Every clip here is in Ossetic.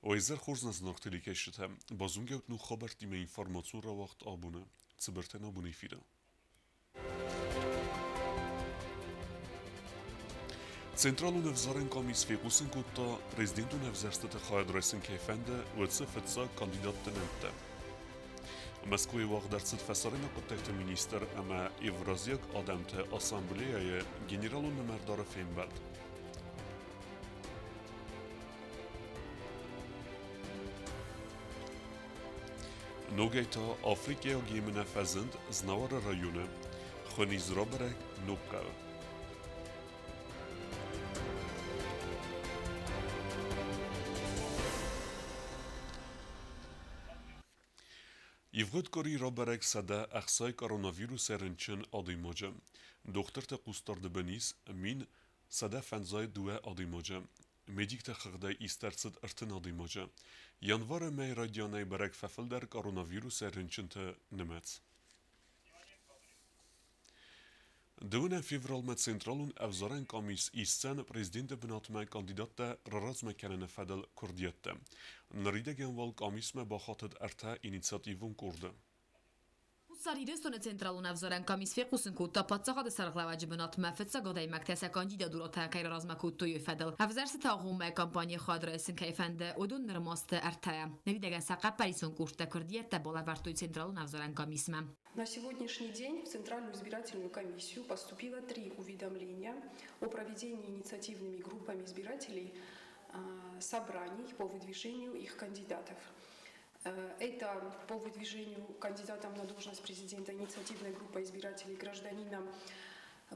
Уӕ хорз нӕ зынаргъ телекӕсджытӕ, базонгӕут ног хабӕрттимӕ информацион рауагъд абоны. Цыбыртӕн абон эфиры. Централон ӕвзарӕн къамис фехъусын кодта, президентон ӕвзӕрстыты хайад райсын кӕй фӕнды, уыцы фыццаг кандидатты нӕмттӕ. Мӕскуыйы уагъд ӕрцыд фӕсарӕйнаг хъуыддӕгты министр ӕмӕ Евразиаг адӕмты ассамблеяйы генералон нымӕрдары фембӕлд. Ногӕй та африкӕйаг емынӕ фӕзынд Знауыры районы Хуынизрабырӕг Ногхъӕуы. Ивгъуыд къуыри рабӕрӕг 160 коронавирусӕй рынчын адӕймаджы. Дохтырты хъусдарды бын ис 1152 адӕймаджы. Медикты хыгъдӕй ист ӕрцыд 30 адӕймаджы. Январы мӕй райдианӕй бӕрӕг фӕфылдӕр коронавирусӕй рынчынты нымӕц. 2 февралмӕ Централон ӕвзарӕн къамис исдзӕн президенты бынатмӕ кандидаттӕ раразмӕ кӕныны фӕдыл куырдиӕттӕ. Ныридӕгӕн уал къамисмӕ бахатыд ӕртӕ инициативон къорды. Хуссар Ирыстоны Централон ӕвзарӕн къамис фехъусын кодта, паддзахады сӕргълӕууӕджы бынатмӕ фыццаг адӕймӕгтӕ сӕ кандидатурӕтӕ кӕй раразмӕ кодтой, уый фӕдыл. Ӕвзӕрстыты агъоммӕ кампанийы хайад райсын кӕй фӕнды, уыдон нырма сты ӕртӕйӕ. Ныридӕгӕн сӕ хъӕппӕрисон къордтӕ куырдиӕттӕ балӕвӕрдтой Централон ӕвзарӕн къамисмӕ. На сегодняшний день в Центральную избирательную комиссию поступило 3 уведомления о проведении инициативными группами избирателей собраний по выдвижению их кандидатов. Это по выдвижению кандидатом на должность президента инициативной группы избирателей гражданина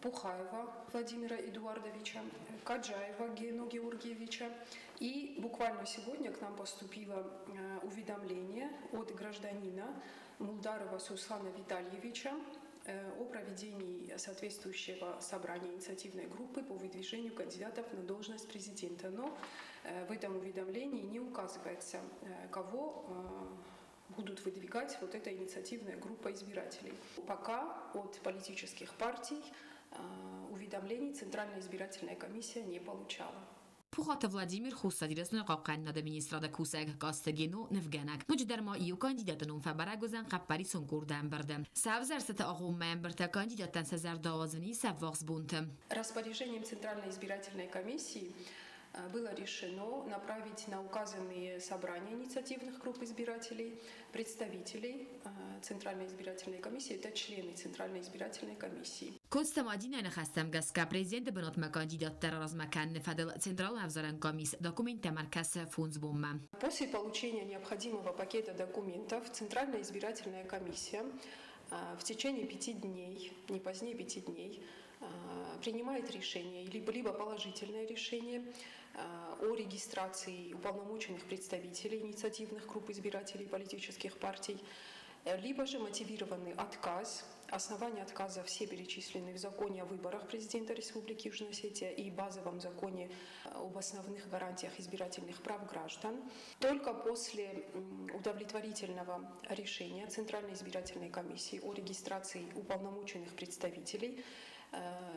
Пухаева Владимира Эдуардовича, Каджаева Гену Георгиевича. И буквально сегодня к нам поступило уведомление от гражданина Мулдарова Суслана Витальевича о проведении соответствующего собрания инициативной группы по выдвижению кандидатов на должность президента. Но в этом уведомлении не указывается, кого будут выдвигать вот эта инициативная группа избирателей. Пока от политических партий уведомлений Центральная избирательная комиссия не получала. Пухаты Владимир Хуссар Ирыстоны хъахъхъӕнынады министрады кусӕг, Коцты Гено нывгӕнӕг. Ноджыдӕр ма иу кандидаты ном фӕбӕрӕг уыдзӕн хъӕппӕрисон къорды ӕмбырды. Сӕ ӕвзӕрстыты агъоммӕ ӕмбырдтӕ кандидаттӕн сӕ зӕрдӕ ауадзын ӕввахс бонты. Распоряжением Центральной избирательной комиссии было решено направить на указанные собрания инициативных групп избирателей представителей Центральной избирательной комиссии, это члены Центральной избирательной комиссии. Коцты Мадинӕйы ныхӕстӕм гӕсгӕ президенты бынатмӕ кандидаттӕ раразмӕ кӕныны фӕдыл Централон ӕвзарӕн къамис документтӕм ӕркӕсы 5 бонмӕ. После получения необходимого пакета документов Центральная избирательная комиссия в течение 5 дней, не позднее 5 дней, принимает решение, либо положительное решение о регистрации уполномоченных представителей инициативных групп избирателей политических партий, либо же мотивированный отказ. Основания отказа все перечислены в законе о выборах президента Республики Южная Осетия и базовом законе об основных гарантиях избирательных прав граждан. Только после удовлетворительного решения Центральной избирательной комиссии о регистрации уполномоченных представителей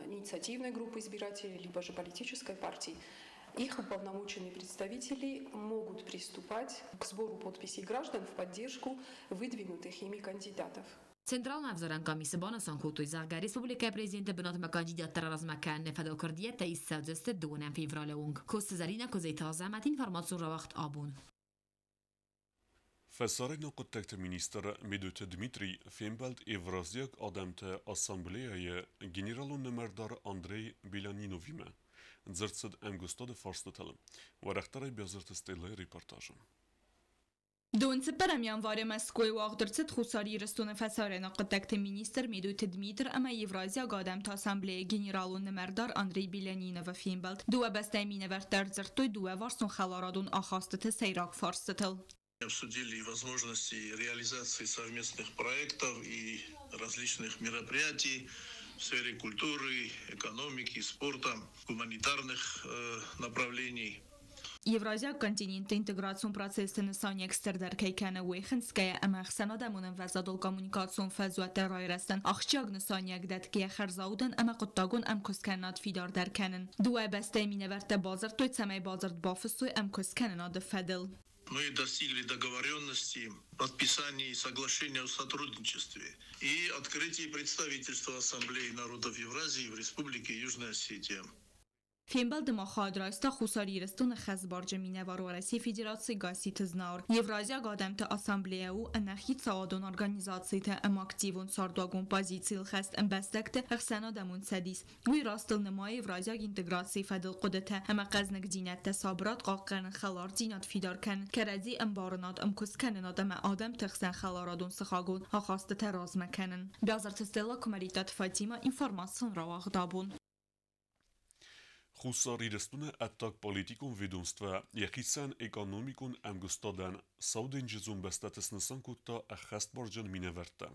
инициативной группы избирателей, либо же политической партии, их уполномоченные представители могут приступать к сбору подписей граждан в поддержку выдвинутых ими кандидатов. Централон ӕвзарӕн къамисы банысан кодтой, зӕгъгӕ, республикӕйы президенты бынатмӕ кандидаттӕ раразмӕ кӕныны фӕдыл куырдиӕттӕ ист цӕудзысты 2 февралы онг. Коцты Зӕринӕ, Куыдзойты Азӕмӕт, информацион рауагъд абон. Фӕсарӕйнаг хъуыддӕгты министр Медойты Дмитрий фембӕлд Евразиаг адӕмты ассамблеяйы генералон нымӕрдар Андрей Беляниновимӕ. Дзырд цыд ӕмгуыстады фарстытыл. Уӕрӕхдӕрӕй Бязырты Стеллӕйы репортажы. 24 январы Мӕскуыйы уагъд ӕрцыд Хуссар Ирыстоны фӕсарӕйнаг хъуыддӕгты министр Медойты Дмитр ӕмӕ Евразиаг адӕмты ассамблейы генералон нымӕрдар Андрей Беляниновы фембӕлд. Дыууӕ бӕстӕйы минӕвӕрттӕ ӕрдзырдтой дыууӕварсон хӕларадон ахастыты сӕйраг фарстытыл. Обсудили возможности реализации совместных проектов и различных мероприятий в сфере культуры, экономики, спорта, гуманитарных направлений. Евразиаг континенты интеграцион процессты нысаниуӕг стырдӕр кӕй кӕны, уый хынцгӕйӕ ӕмӕ ӕхсӕнадӕмон ӕмвӕзадыл коммуникацион фӕзуӕттӕ райрӕзтӕн ахсджиаг нысаниуӕг дӕтгӕйӕ хӕрзаудӕн ӕмӕ хъуыддагон ӕмкуысткӕнынад фидардӕр кӕнын. Дыууӕ бӕстӕйы минӕвӕрттӕ бадзырдтой, цӕмӕй бадзырд бафыссой ӕмкуысткӕнынады фӕдыл. Мы достигли договоренности, подписании соглашения о сотрудничестве и открытии представительства Ассамблеи народов Евразии в Республике Южная Осетия. Фембӕлды ма хайад райста Хуссар Ирыстоны хӕсбарджын минӕвар Уӕрӕсейы Федерацийы Гасситы Знауыр. Евразиаг адӕмты ассамблея у ӕнӕхицауадон организациты ӕмӕ активон цардуагон позицийыл хӕст ӕмбӕстӕгты ӕхсӕнадӕмон цӕдис. Уый растыл нымайы евразиаг интеграцийы фӕдыл хъуыдытӕ ӕмӕ хъӕзныгдзинӕдтӕ сабырад хъахъхъӕнын, хӕлардзинад фидар кӕнын, кӕрӕдзи ӕмбарынад, ӕмкуысткӕнынад ӕмӕ адӕмты хсӕн хӕларадон сыхагон ахастытӕ размӕ кӕнын. Биазырты Стелла, Куымӕридтаты Фатимӕ, информацион рауагъд абон. Хуссар Ирыстоны ӕддагполитикон ведомствӕ йӕхицӕн экономикон ӕмгуыстадӕн Сауденджызон бӕстӕты снысан кодта ӕххӕстбарджын минӕвӕрттӕ.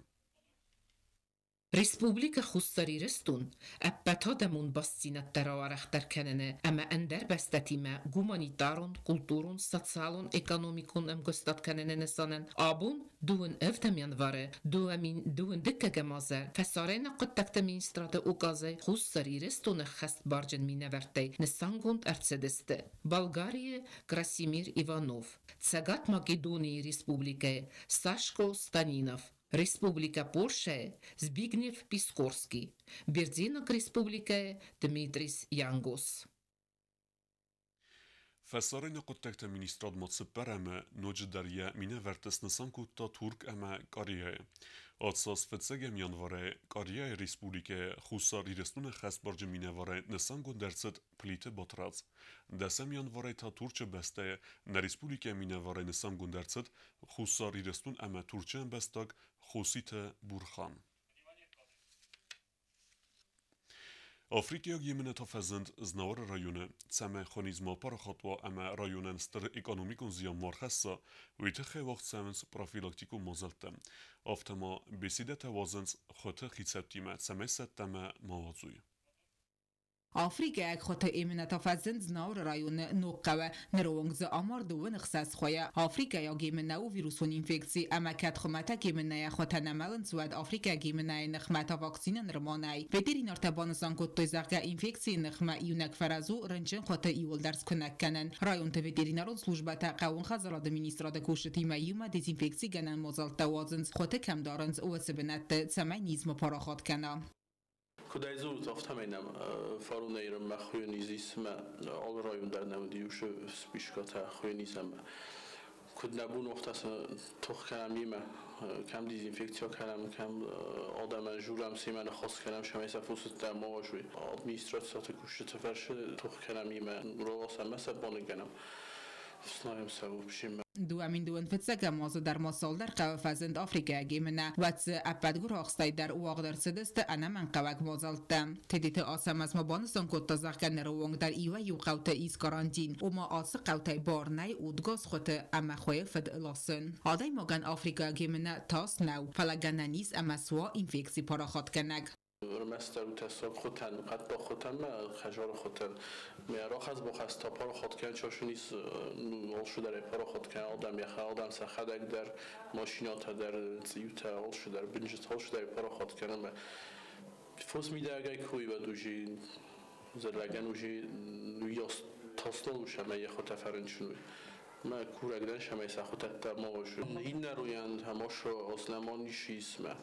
Республикӕ Хуссар Ирыстон ӕппӕтадӕмон бастдзинӕдтӕ рауӕрӕхдӕр кӕныны ӕмӕ ӕндӕр бӕстӕтимӕ гуманитарон, культурон, социалон, экономикон ӕмгуыстад кӕныны нысанӕн абон 27 январы 2022 азы Фӕсарӕйнаг хъуыддӕгты министрады указӕй Хуссар Ирыстоны ӕххӕстбарджын минӕвӕрттӕй нысангонд ӕрцыдысты Болгарийы Красимир Иванов, Цӕгат Македонийы Республикӕйы Сашко Станинов, Республикӕ Польшӕйы Збигнев Пискорский, Бердзенаг Республикӕйы Дмитрис Янгос. Фӕсарӕйнаг хъуыддӕгты министрад ма цыппӕрӕмы ноджыдӕр йӕ минӕвӕртты снысан кодта Турк ӕмӕ Кореяйы. Ацаз фыццӕгӕм январӕй Кореяйы Республикӕйы Хуссар Ирыстоны хӕстбарджын минӕварӕй нысангонд ӕрцыд Плиты Батрадз. 10 январӕй та Турчы бӕстӕйы нӕ республикӕйы минӕварӕй нысангонд ӕрцыд Хуссар Ирыстон ӕмӕ Турчы ӕмбӕстаг Хоситы Бурхан. Африкӕйаг емынӕ та фӕзынд Знауыры районы, цӕмӕй хонизм ма апарахат уа ӕмӕ районӕн стыр экономикон зиан ма рхӕсса, уый тыххӕй уагъд цӕуынц профилактикон мадзӕлттӕ. Афтӕ ма беседӕтӕ уадзынц хуыты хицӕуттимӕ, цӕмӕй сӕ ӕддӕмӕ ма уадзой. Африкӕйаг хуыты емынӕ та фӕзынд Знауыры районы Ногхъӕуы. Ныры онг дзы амард 26 хуыйы. Африкӕйаг емынӕ у вирусон инфекци ӕмӕ кӕд хуымӕтӕг емынӕйӕ хуытӕ нӕ мӕлынц, уӕд африкӕйаг емынӕйы ныхмӕ та вакцинӕ нырма нӕй. Ветеринартӕ банысан кодтой, зӕгъгӕ, инфекцийы ныхмӕ иунӕг фӕрӕз у рынчын хуыты иууылдӕр скуынӕг кӕнын. Районты ветеринарон службӕтӕ хъӕууон хӕдзарады министрады кусджытимӕ иумӕ дезинфекцигӕнӕн мадзӕлттӕ уадзынц, хуыты кӕм дарынц, уыцы бынӕтты, цӕмӕй низ ма парахат кӕна. Куыд ӕй дзурут, афтӕмӕй нӕм фаронӕй ирӕммӕ хуыйӕн ис ӕмӕ алы район дӕр нӕ уыди уыцы спискӕтӕ хуыйӕн ис ӕмӕ куыд нӕ бон афтӕ сын тох кӕнӕм имӕ, кӕм дезинфекци кӕнӕм, кӕм адӕмӕн журӕм, семӕ ныхас кӕнӕм, цӕмӕй сӕ фосыттӕ ма уазой. Администрацияты кусджыты фӕрсы тох кӕнӕм имӕ, раласӕм ӕмӕ сӕ баныгӕнӕм, фснайӕм сӕ вообще. 2025 азы дӕр ма цалдӕр хъӕуы фӕзынд африкӕйаг емынӕ. Уӕд дзы ӕппӕт гуырахстӕй дӕр уагъд ӕрцыдысты ӕнӕмӕнгхъӕуӕг мадзӕлттӕ. Тедеты Ацӕмӕз ма банысан кодта, зӕгъгӕ, ныры онг дӕр иуӕй-иу хъӕуты ис карантин, ома ацы хъӕутӕй бар нӕй удгас хуыты ӕмӕ хуыйы фыд ласын. Адӕймагӕн африкӕйаг емынӕ тас нӕу, фӕлӕ гӕнӕн ис ӕмӕ суа инфекци парахатгӕнӕг. Ӕрмӕстдӕр у тӕссаг хуытӕн, хъӕддаг хуытӕн ӕмӕ хӕдзары хуытӕн. Мӕ рахӕц-бахӕц та парахат кӕнын часун ис алцыдӕрӕй парахат кӕнын адӕм йӕхи, адӕм сӕхӕдӕг дӕр, машинӕтӕ дӕр, цъиутӕ, алцыдӕр, бынджытӕ алцыдӕрӕй парахат кӕнын ӕмӕ фос мидӕгӕй куы уӕд уже зӕрлӕгӕн уже уыйас тас нал у, цӕмӕй йӕ хуытӕ фӕрынчын уой. Мӕ курӕг дӕн, цӕмӕй сӕ хуытӕттӕ ма уой. Иннӕ ройӕн тамаша аслӕман ис исмӕ.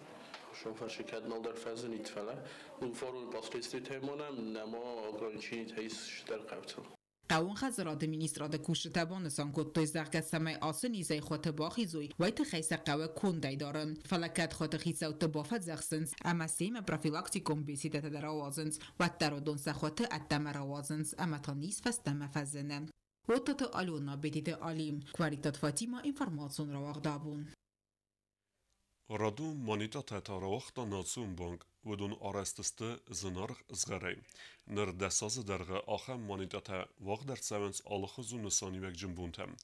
Хуысонфарсы кӕд налдӕр фӕзынид, фӕлӕ ну фарон последствийтӕй ма нӕм нӕма ограниченитӕ ис стӕр хъӕутыл. Хъӕууон хӕдзарады министрады кусджытӕ банысан кодтой, зӕгъгӕ, цӕмӕй ацы низӕй хуыты бахизой, уый тыххӕй сӕ хъӕуы кондӕй дарын. Фӕлӕ кӕд хуыты хицӕутты бафӕдзӕхсынц ӕмӕ семӕ профилактикон беседӕтӕ дӕр ауадзынц, уӕддӕр уыдон сӕ хуыты ӕддӕмӕ рауадзынц ӕмӕ та низ фӕстӕмӕ фӕзыны. Оттаты Алена, Бететы Алим, Куаритат Фатима, информацион рауагъд абон. Радон монетӕтӕ та рауагъта Национ банк. Уыдон арӕзт сты зынаргъ згъӕрӕй. Ныр 10 азы дӕргъы ахӕм монетӕтӕ уагъд ӕрцӕуынц алыхуызон нысаниуӕгджын бонтӕм.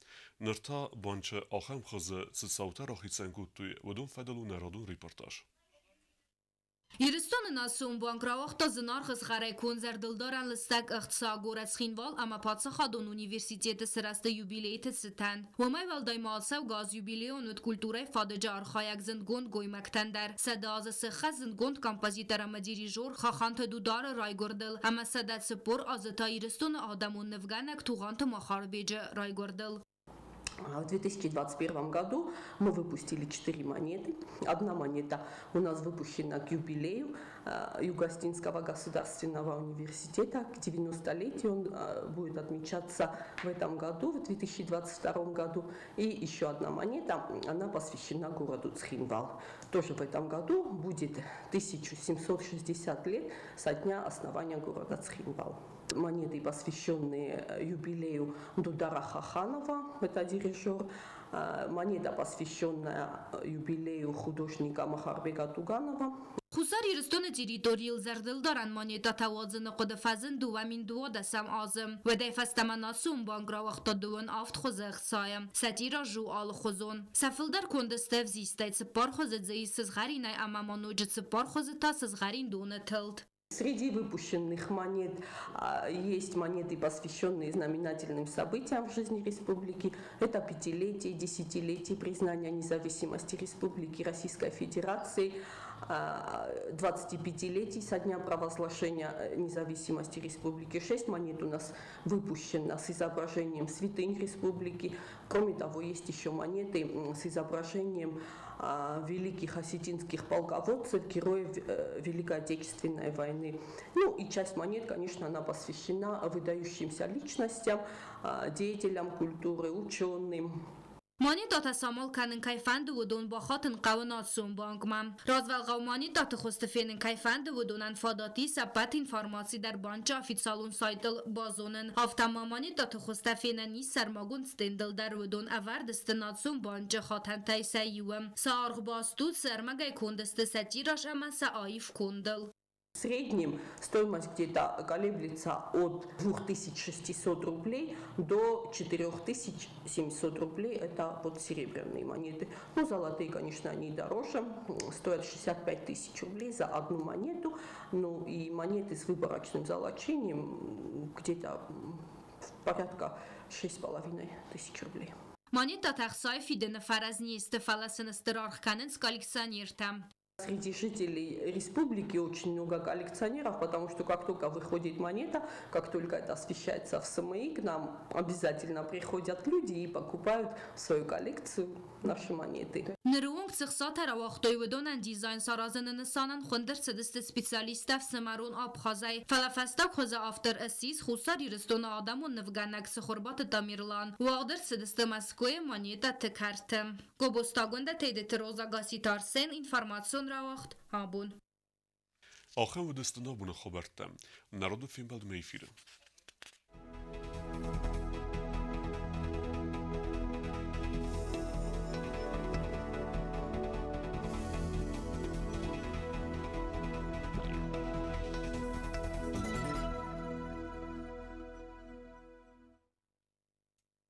Ныр та банчы ахӕм хуызы цы цаутӕ рахицӕн кодтой, уыдон фӕдыл у нӕ радон репортаж. Ирыстоны Национ банк рауагъта зынаргъ згъӕрӕй конд зӕрдылдарӕн лыстӕг ӕхца горӕт Цхинвал ӕмӕ паддзахадон университеты сырӕзты юбилейты цытӕн. Уымӕй уӕлдай ма ацӕугӕ аз юбилейон уыд культурӕйы фадыджы архайӕг зындгонд гоймӕгтӕн дӕр. 100 азы сыххӕст зындгонд композитор ӕмӕ дирижер Хаханты Дудары райгуырдыл ӕмӕ 140 азы та Ирыстоны адӕмон нывгӕнӕг Тугъанты Махарбеджы райгуырдыл. В 2021 году мы выпустили 4 монеты. Одна монета у нас выпущена к юбилею Юго-Осетинского государственного университета. К 90-летию он будет отмечаться в этом году, в 2022 году. И еще одна монета, она посвящена городу Цхинвал. Тоже в этом году будет 1760 лет со дня основания города Цхинвал. Монеты, посвященные юбилею Дудара Хаханова, это дирижер, монета, посвященная юбилею художника Махарбека Туганова. Хуссар Ирыстоны территорийыл зӕрдылдарӕн монетӕтӕ уадзыны хъуыды фӕзынд 2012 азы. Уӕдӕй фӕстӕмӕ Национ банг рауагъта 27 хуызы ӕхцайы. Сӕ тираж у алыхуызон. Сӕ фылдӕр конд сты ӕвзистӕй, 4 хуызы дзы ис сызгъӕринӕй ӕмӕ ма ноджы 4 хуызы та сызгъӕрин доны тылд. Среди выпущенных монет есть монеты, посвященные знаменательным событиям в жизни республики. Это пятилетие, десятилетие признания независимости Республики Российской Федерации, 25-летие со дня провозглашения независимости республики. 6 монет у нас выпущено с изображением святынь республики. Кроме того, есть еще монеты с изображением великих осетинских полководцев, героев Великой Отечественной войны. Ну и часть монет, конечно, она посвящена выдающимся личностям, деятелям культуры, ученым. Монетӕтӕ самал кӕнын кӕй фӕнды, уыдон бахатын хъӕуы Национ бангмӕ. Развӕлгъау монетӕты хуызты фенын кӕй фӕнды, уыдонӕн фадат ис ӕппӕт информаци дӕр банчы официалон сайтыл базонын. Афтӕ ма монетӕты хуызтӕ фенӕн ис сӕрмагонд стендыл дӕр, уыдон ӕвӕрд сты Национ банчы хатӕнтӕй сӕ иуы. Сӕ аргъ баст у, цы ӕрмӕгӕй конд сты, сӕ тираж ӕмӕ сӕ аив кондыл. В среднем стоимость где-то колеблется от 2600 рублей до 4700 рублей. Это вот серебряные монеты. Ну, золотые, конечно, они дороже. Стоят 65 тысяч рублей за одну монету. Ну, и монеты с выборочным золочением где-то порядка 6,5 тысяч рублей. Монетӕтӕ ӕхцайы фидыны фӕрӕз не сты, фӕлӕ сын стыр аргъ кӕнынц коллекционертӕ. Среди жителей республики очень много коллекционеров, потому что как только выходит монета, как только это освещается в СМИ, к нам обязательно приходят люди и покупают в свою коллекцию наши монеты. Ныры онг цы хцатӕ рауагътой, уыдонӕн дизайн саразыны нысанӕн хуынд ӕрцыдысты специалисттӕ ӕфсымӕрон Абхазӕй. Фӕлӕ фӕстаг хуызы автор ссис Хуссар Ирыстоны адӕмон нывгӕнӕг Цыхуырбаты Тамерлан. Уагъд ӕрцыдысты Мӕскуыйы монетӕты кӕрты. Гобозты Агуындӕ, Тедеты Роза, Гасситы Арсен, информацион рауагъд Абон. Ахӕм уыдысты нӕ абоны хабӕрттӕ. Народы фембӕлдмӕ эфиры.